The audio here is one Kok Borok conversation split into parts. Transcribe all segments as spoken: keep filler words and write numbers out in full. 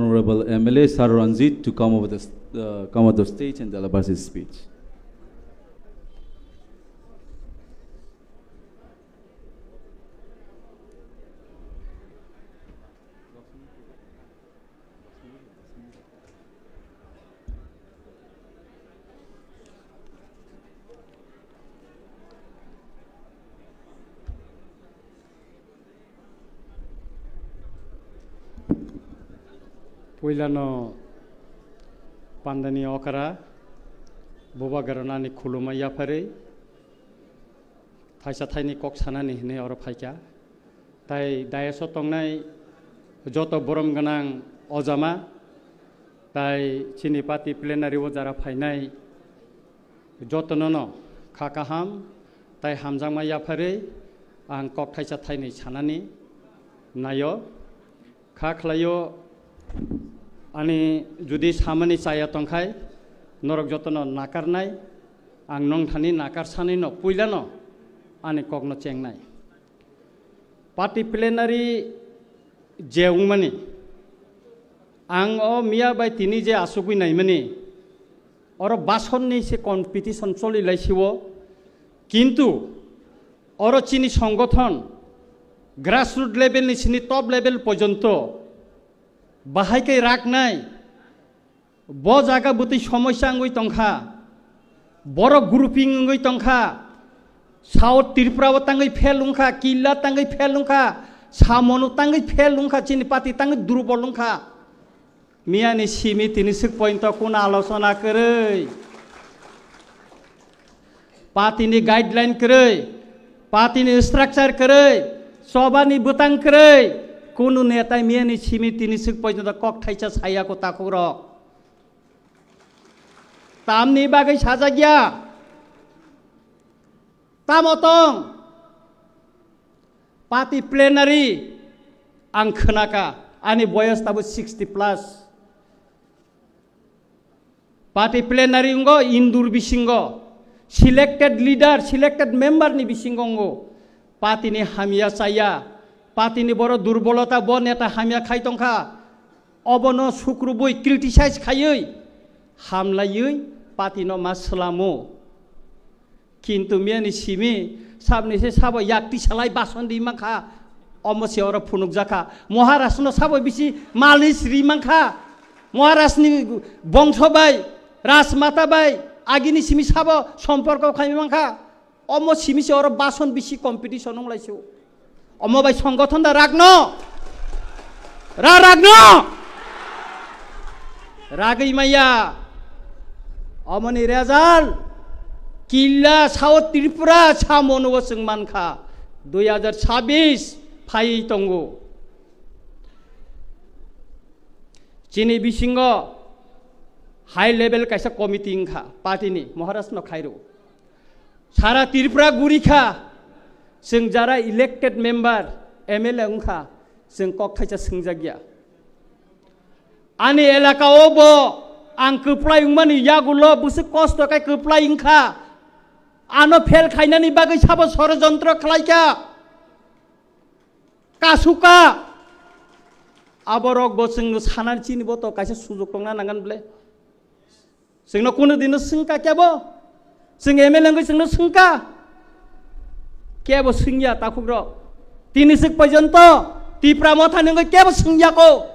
Honorable M L A Sir Ranjit to come over the, uh, come over the stage and deliver his speech. Puilano pandani okra, bubagrano ani khuluma yapharwi, thaisa thaini kok sanani hinwi oro phaikha. Tai dais o tongnai joto borom gwnang ojama, tai chini party plenary o jara phainai jotono no kha kaham tai hamjakma yapharwi ang kok thaisa thainwi sanani naio. Kha khlaio, ani judi samani chaya tongkhai, norok jotono nakarnai, ang nongthani nakar sanino puilano ani kokno chengnai. Party plenary je wngmani, ang o miya bai tini je asugwi naimani, oro basonni se competition choli laisio, kintu oro chini songothon grassroot level ni sini top level porjonto bahai khe raknai. Bo jaga bwtwi somosya wngwi tongkha, borok grouping wngwi tongkha, South Tripura o tangwi fail wngkha, Killa tangwi fail wngkha, Samonu tangwi fail wngkha, chini party tangwi durbol wngkha. Miyani simi tini swk pointo kuno alochona kwrwi, party ni guideline kwrwi, party ni structure kwrwi, chobani bwtang kwrwi, kunu netai miyani simi tini swk pointo kok thaisa saya ko takhuk rok. Tamni bagwi sajak ya? Tamo tong? Party plenary ang khwnaka, ani boyos tabo sixty plus. Party plenary wngkha indur bisingo, selected leader, selected member ni bisingo wngkha. Party ni hamya chaya, party ni boro durbolota, bo neta hamya khai tongkha, obono sukrubwi criticize khaiwi, hamlaiwi party no ma swlamo. Kintu miyani simi sabni se sabo yakti salai bason ri mankha, omo se oro phunukjakha. Maharaj no sabo bisi malis ri mankha. Maharaj ni bongso bai, rajmata bai, agini simi sabo somporko khai mankha. Omo simi se oro bason bisi competition wng lai se. Omo bai songothon da ragno. Ra ragno. Ragwi maya. Omoni result. Killa South Tripura samono bo chwng mankha. Dui hajar chabbish phaiwi tongo. Chini bisingo high level kaisa committee wngkha party ni, Maharaj no khairo. Sara Tripura guri kha, chwng jara elected member, M L A wngkha, chwng kok thaisa swngjak ya. Ani elaka o bo ang kwplai wngmani yagulo bwswk kosto khe kwplai wngkha. Ano fail khainani bagwi sabo sorojontro khlaikha. Kasuka. Aborok bo chwngno sanani chini bo to kaisa sujok tongna nangan ble. Chwngno kunu dino swngkha kebo? Chwng M L A wngwi chwngno swngkha? Kebo swngya takhukrok. Tini swk porjonto Tipra Motha ni wngwi kebo swngya ko.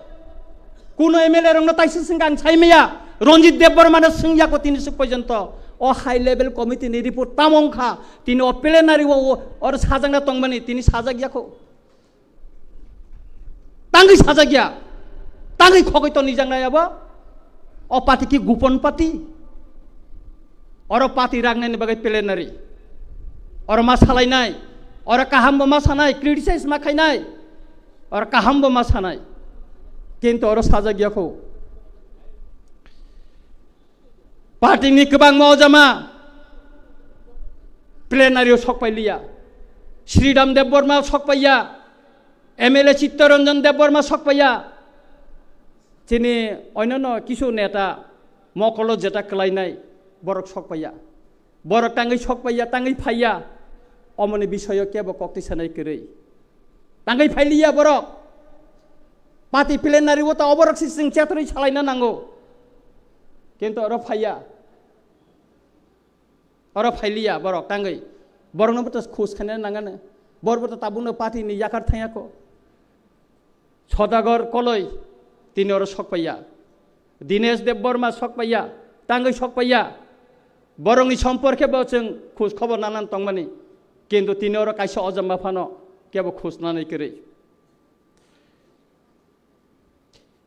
Kuno M L A rokno taisa swngkha ang saimaya. Ranjit Debbarma no swngya ko tini swk porjonto. O high level committee ni report tamo wngkha? Tini o plenary o, o, oro sajakna tongmani tini sajak ya ko. Tangwi sajak ya, tangwi khogwi to nijak nai abo. O party ki gupon party. Oro party ragnani bagwi plenary. Oro ma salainai, oro kaham bo ma sanai, criticize ma khainai. Oro kaham bo ma sanai. Kintu oro sajak ya kho. Party ni kwbangma ojama plenary o sok pai liya. Sridham Debbarma sok pai ya. M L A Chittaranjan Debbarma sok pai ya. Chini onyono kisu neta mokolo jeta kwlainai borok sok pai ya. Borok tangwi sok pai ya, tangwi phai ya. Omoni bisoyo kebo kok twi sanai kwrwi. Tangwi phai liya borok. Party plenary o ta oborok si chwng chetrwi salaina nango. Kintu oro phaiya. Oro phailiya borok tangwi. Borokno bo ta khus khaina nangani. Bor bo ta tabukno party ni yakar thangya ko. Sodagar Koloi tini oro sok paiya. Dinesh Debbarma sok paiya. Tangwi sok paiya. Borokni somporke bo chwng khus khobor nanan tongmani. Kintu tini oro kaisa ojamba phano kebo khus nanai kwrwi.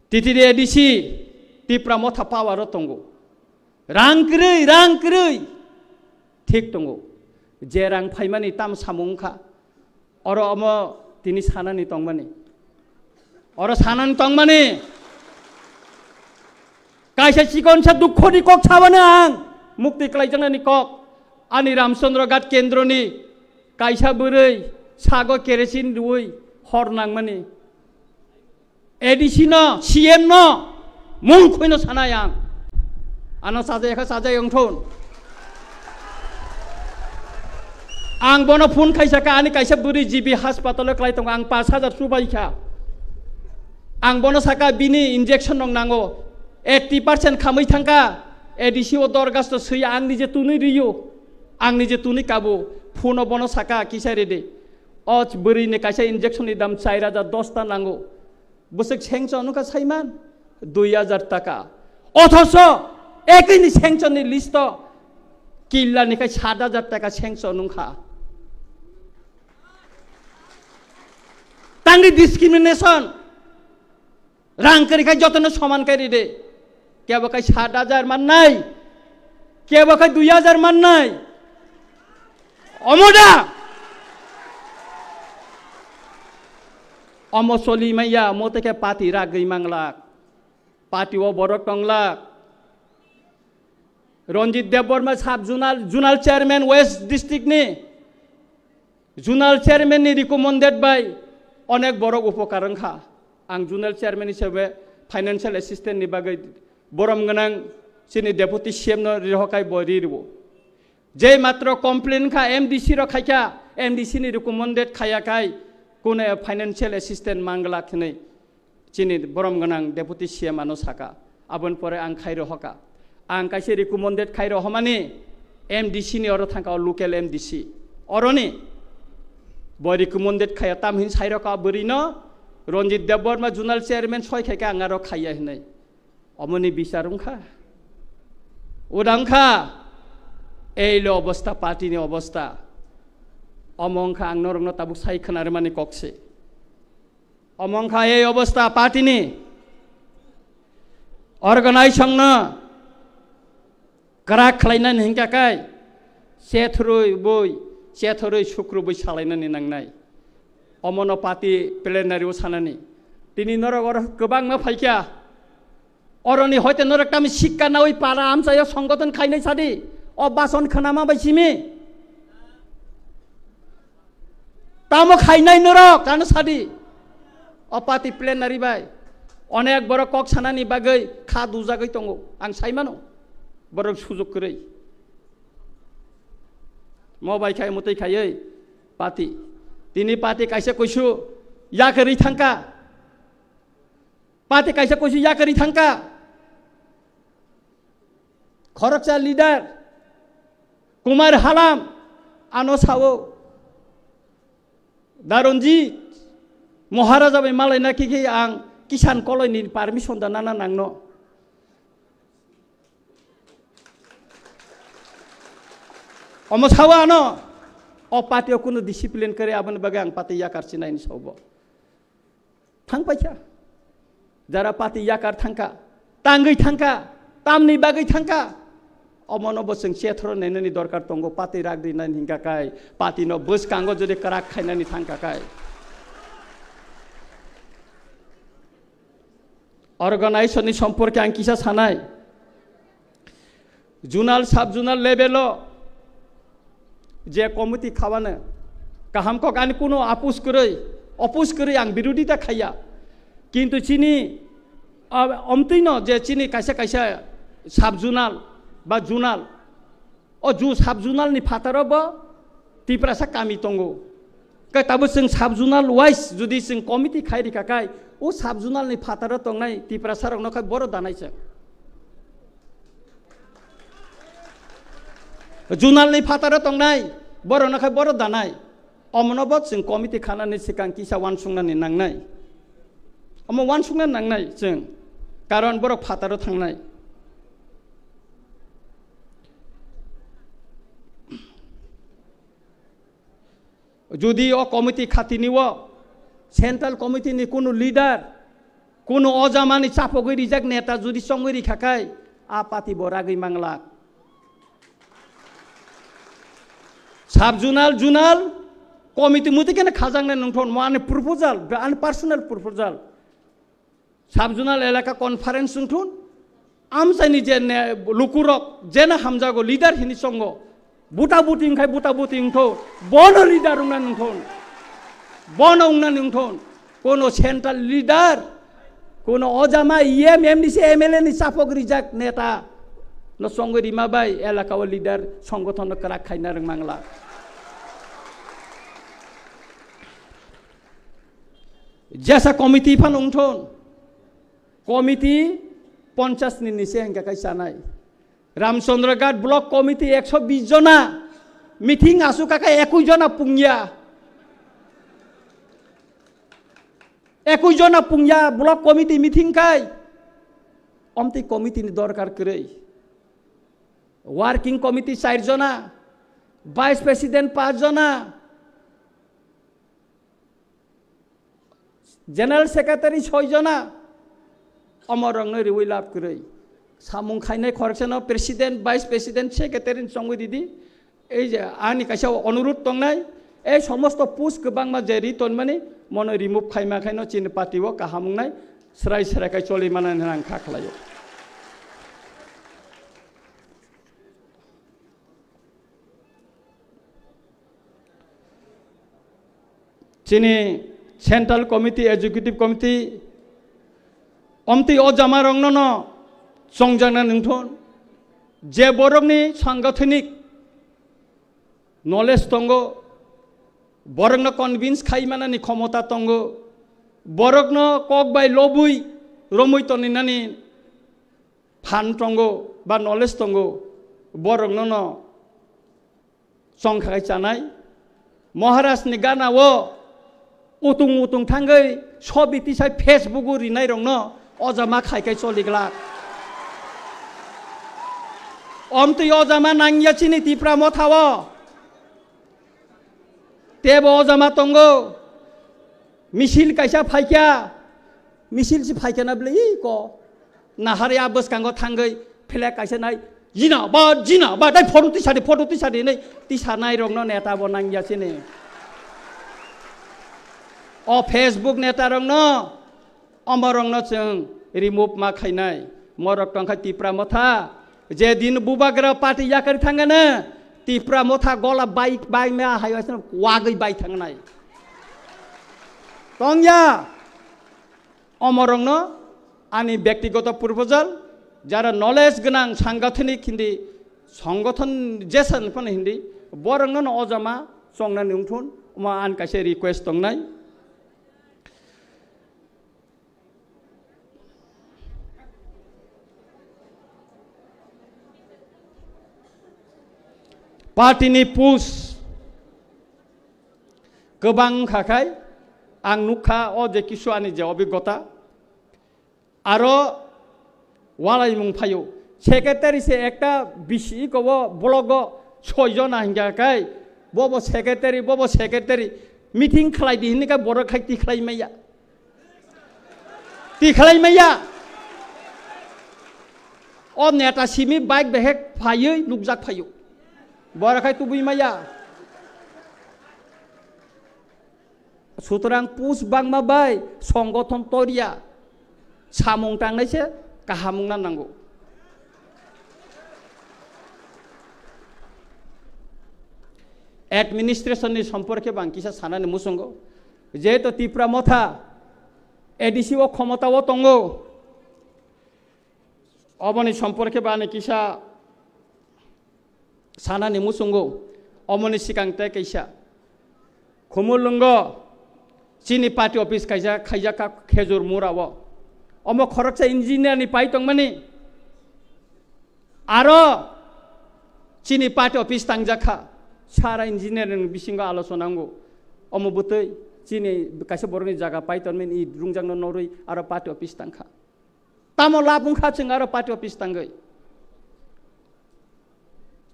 T T D A D C Tipra Motha power o tongo. Rang kwrwi, rang kwrwi. Thik tongo. Je rang phaimani tam samung kha. Oro omo tini sanani tongmani. Oro sanani tongmani. Kaisa chikonsa dukhoni kok sabano ang. Mukti klaijaknani kok. Ani Ramchandra Ghat kendroni kaisa bwrwi sago kerosin rwui hor nangmani. A D C no, C M no, mung khuino sanai ang. Ano sajai kha sajai wngthun. Ang bono phone khaisa kha, ani kaisa bwrwi G B hospital o klai tongo, ang pash hajar chubai kha. Ang bono saka bini injection rok nango, eighty percent khamwi thangkha, A D C o dorgasto swi ang nije tunui riyo, ang nije tunui kabo, phone o bono saka kisa rede. O bwrwi ni kaisa injection ni dam char hajar dos ta nango. Bwswk sanction wngkha saiman dui hajar taka. Othoso ekini sanction ni list o killa ni khai sat hajar taka sanction wngkha. Tangri discrimination. Rang kwrwi khai jotono soman kai ride. Kebo khai sat hajar mannai. Kebo khai dui hajar mannai. Omo da? Omo soli maya, omo teke party ragwi manglak. Party o borok tonglak. Ranjit Debbarma sub zonal, zonal chairman West district ni. Zonal chairman ni recommended bai onek borok upokar wngkha. Ang zonal chairman hisabe financial assistant ni bagwi borom gwnang chini deputy C M no rihokai bo ri rwo. Je matro complain kha M D C rok khaikha, M D C ni recommended khaya kai kune financial assistant manglak hinwi. Chini borom gwnang deputy C M ano saka, aboni pore ang khairo hoka. Ang kaisa recommended khairo homani M D C ni oro thangka, o local M D C. Oroni bo recommended khaya, tam hin sairo ka bwrwi no Ranjit Debbarma zonal chairman soi khaika ang aro khaya hinai. Omoni bichar wngkha. Uda wngkha. Ei lo obostha, party ni obostha. Omo wngkha ang norokno tabuk sai khwnarwmani kokse. Omo wngkha ei obostha party ni organization no kwrak khlainani hinkha kai chethorwi boi, chethorwi sukrubwi salainani nangnai. Omono party plenary o sanani. Tini norok oro kwbangma phaikha. Oroni hoite norok tamo sikka nawi para amchaio songgoton khainai sadi. O bason khnama bai simi. Tamo khainai norok, ano sadi. O party plenary bai. Onek borok kok sanani bagwi kha dujagwi tongo. Ang saimano. Borok sujuk kwrwi. Mo bai khai mwtwi khaiwi party. Tini party kaisa kuisu yakarwi thangka. Party kaisa kuisu yakarwi thangka. Khoroksa leader Kumar Halam ano sao, Daronjit Maharaja bai malaina khe khe ang Kisan Koloi ni permission da nana nangno. Omo sao ano, o party o kunu discipline kare, aboni bagwi ang party yakar chinai ni sao bo. Thang paikha. Jara party yakar thangka, tangwi thangka, tamni bagwi thangka. Omono bo chwng chethoro nainani dorkar tongo, party rak rinani hingka kai, party no bwskango jodi kwrak khainani thangka kai. Organization ni somporke ang kisa sanai. Zonal, sub zonal level o je committee khabane kaham kok ani kuno apus kwrwi, opus kwrwi ang birodita khaiya. Kintu chini, ah, omtwino je chini kaisa kaisa sub zonal ba zonal, o ju sub zonal ni phataro bo Tiprasa kami tongo. Khe tabuk chwng sub-zonal wise jodi chwng committee khai rikha khai, o sub-zonal ni phataro tongnai Tiprasa rokno khai boro danai chwng. Zonal ni phataro tongnai, borokno khai boro danai. Omono bo chwng committee khanani swkang kisa uansuknani nangnai. Omo uansukna nangnai chwng, karon borok phataro thangnai. Jodi o committee khatini o central committee ni kunu leader, kunu ojamani chapogwi rijak neta jodi chongwi rikha khai, a party bo ragwi manglak. Sub-zonal, zonal committee muti kene khajaknai nungthon, mo ani proposal, ani personal proposal. Sub-zonal elaka conference wngthun, amchaini je ne-, lukurok jena hamjago leader hini chongo, buta buti wngkhai buta buti wngtho, bono leader wngna nungthon, bono wngna nungthon, kono central leader, kono ojama E M, M D C, M L A ni chapok rijak neta no chongwi rima bai elaka o leader songothon no kwrak khaina rwngmangla. Jesa committee phano wngthon, committee ponchas ni nise hingka kai chanai. Ramchandra Ghat block committee ekso bis jona, meeting asuk kaka ekui jona pungya. Ekui jona pungya block committee meeting kai. Omtwi committee ni dorkar kwrwi. Working committee char jona, vice president panch jona, general secretary soi jona, omorokno riwi lab kwrwi. Samung khainai khoroksano president, vice president, secretary ni chongwi ridi. Ei je ani kaisa onurudh tongnai, ei somosto post kwbangma je ri tonmani, mono remove khaima khaino chini party o kaham wngnai, srai srai khai choli manani hwnwi ang kha khlaio. Chini Central Committee, Executive Committee, omtwi o jamarokno no chongjakna nungthun, je borokni sangathanik knowledge tongo, borokno convince khai manani khomota tongo, borokno kok bai lobwi romwi toninani phan tongo ba knowledge tongo, borokno no chongkha khai chanai. Maharaj ni gana o utung utung thangwi sobi tisai Facebook o rinai rokno ojama khai khai choli glak. Omtwi ojama nangya chini Tipra Motha o. Tebo ojama tongo. Misil kaisa phaikya. Misil si phaikya na bwle iko. Nahar ya bwskango thangwi flag kaisa nai. Jina ba, jina ba, dai photo tisadi, photo tisadi hinwi tisanai rokno neta bo nangya sini. O Facebook neta rokno, omorokno chwng remove ma khainai. Morok tongkha Tipra Motha. Je din Bubagra party yakari thangana, Tipra Motha gola bai, bai ma hai waisano wagwi bai thangnai. Tongya. Omorokno ani bektigoto proposal, jara knowledge gwnang sangathanik hindi, songothon jesan phano hindi, borokno no ojama chongnani wngthun, omo ani kaisa request tongnai. Party ni push kwbang wngkha khai, ang nukha o je kisu ani je obigota, aro walaimung phaio. Secretary se ekta bisi iko bo block o soi jona hingka kai, bobo secretary, bobo secretary, meeting khlai di hinwi kha borok khai tikhlai maya. Tikhlai maya. O neta simi bike behek phaiwi nukjak phaio. Borok khai tubui maya. Sutrang push bangma bai songothon toria samung tangnai se kaham wngna nango. Administration ni somporke bang kisa sanani muchungo, jehetu Tipra Motha A D C o khomota o tongo, oboni somporke bani kisa sanani muchungo, omoni sikang tei kaisa. Khumulwngo chini party office kaisa khaijak kha Khejur Mura o. Omo khoroksa engineer ni pai tongmani. Aro chini party office tangjak kha. Sara engineer ni bisingo alochona wngo. Omo bwtwi chini kaisa borokni jaga pai tongmani i rungjakno norwi aro party office tangkha. Tamo lab wngkha chwng aro party office tangwi.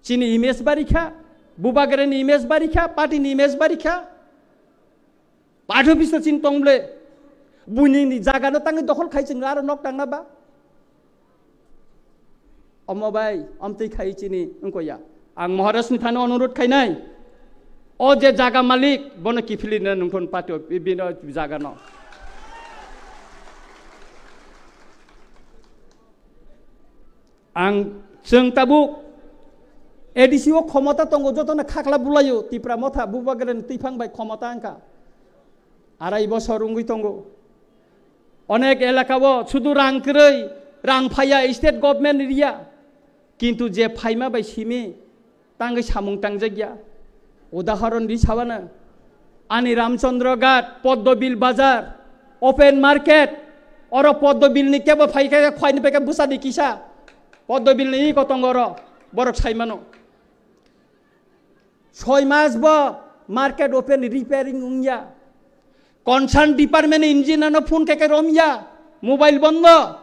Chini image barikha, Bubagrani image barikha, party ni image barikha. Party office no chini tongble. Buini ni jaga no tangwi dokhol khai chwng aro nok tangna ba. Omo bai, omtwi khai chini wngkoya. Ang Maharaj ni thani onurut khainai. O je jaga malik, bono kiphilina nungthon party o, bino jaga no. Ang chwng tabuk A D C o khomota tongo, jotono khakla bulaio, Tipra Motha, Bubagrani twiphang bai khomota wngkha. Arai bosor wngwi tongo. Onek elaka o sudu rang kwrwi, rang phaiya, state government riya. Kintu je phaima bai simi tangwi samung tangjak ya. Udahoron ri sawana. Ani Ramchandra Ghat, Poddobil Bazar, open market, oro Poddobil ni kebo phai khe khwai ni peke bwsa di kisa. Poddobil ni iko tongo oro, borok sai mano. Soi mas bo market open repairing wngya. Concern department engineer no phone khe khe romya. Mobile bondo.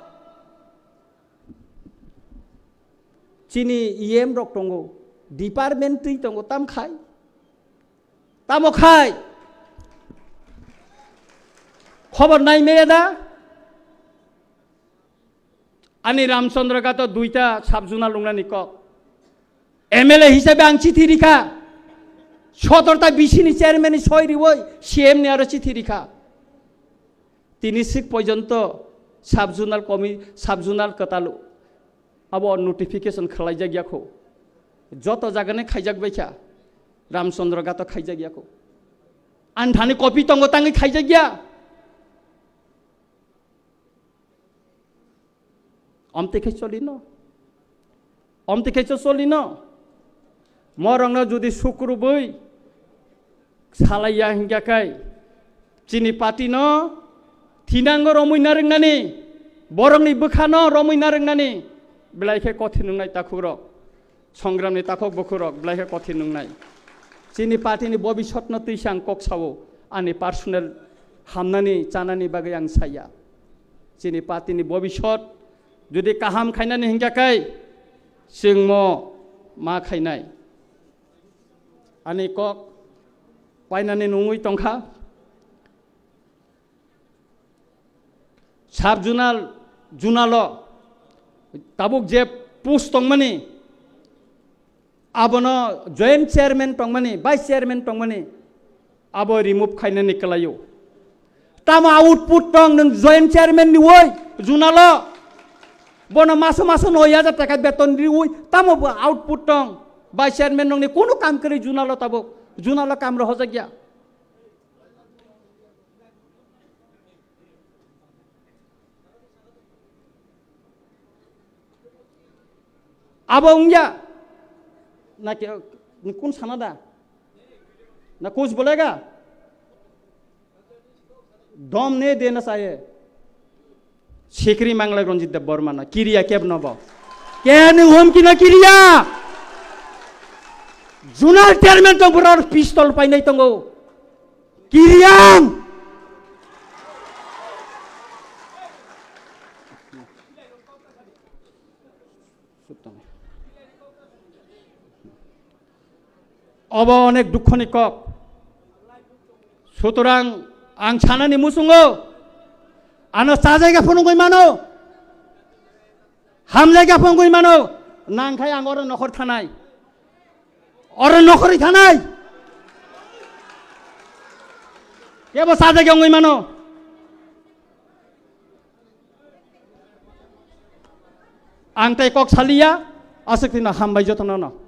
Chini E M rok tongo, department twi tongo, tam khai? Tamo khai? Khobor nai meya da? Ani Ramchandra Ghat o duita sub zonal lungnani kok. M L A hisabe ang chithi rikha. Sotorta B C ni chairman ni soi riwoi C M ni aro chithi rikha. Tini sik porjonto sub zonal komi-, sub zonal kwtal abo notification khwlaijak ya kho. Joto jagani khaijak bai kha. Ramchandra Ghat o khaijak ya kho. Ani thani copy tongo tangwi khaijak ya. Omtwi khe cholino. Omtwi khe cholino. Morokno jodi sukrubwi salaiya hingya khe chini party no thinango romwi narwknani, borokni bwkhano romwi narwknani belai khe kothin wngnai takhukrok. Songramni takhuk bukhurok belai khe kothin wngnai. Chini party ni bobisotno twisa ang kok sao, ani personal hamnani chanani bagwi ang saya. Chini party ni bobisot jodi kaham khainani hingya khe chwngmo ma khainai. Ani kok painani nungwi tongkha. Sub zonal, zonal o tabuk je post tongmani, abono joint chairman tongmani, vice chairman tongmani, abo remove khainani kwlaio. Tamo output tong nwng joint chairman ni woi zonal o? Bono maso maso noi hajar taka beton riwi, tamo bo output tong? Vice chairman nongni kunu kam kwrwi zonal o tabuk, zonal o kam rohorjak ya. Abo wngya. Na ke, kun sana da? Na kuch bolega? Dom ne dena chahiye. Sikri manglai Ranjit Deb Barma na kiriya keb no bo. Ke ni hom ki na kiriya? Zonal chairman tong bura pistol painai tongo. Kiriya. Obo onek dukhoni kok. Sutorang ang sanani muchungo, ano chajaga phunugwi mano, hamjaga phunugwi mano, nangkhai ang oro nokhor thanai, oro nokhorwi thanai, kebo chajaga wngwi mano. Ang tei kok saliya, aswk tino hambai jotono no.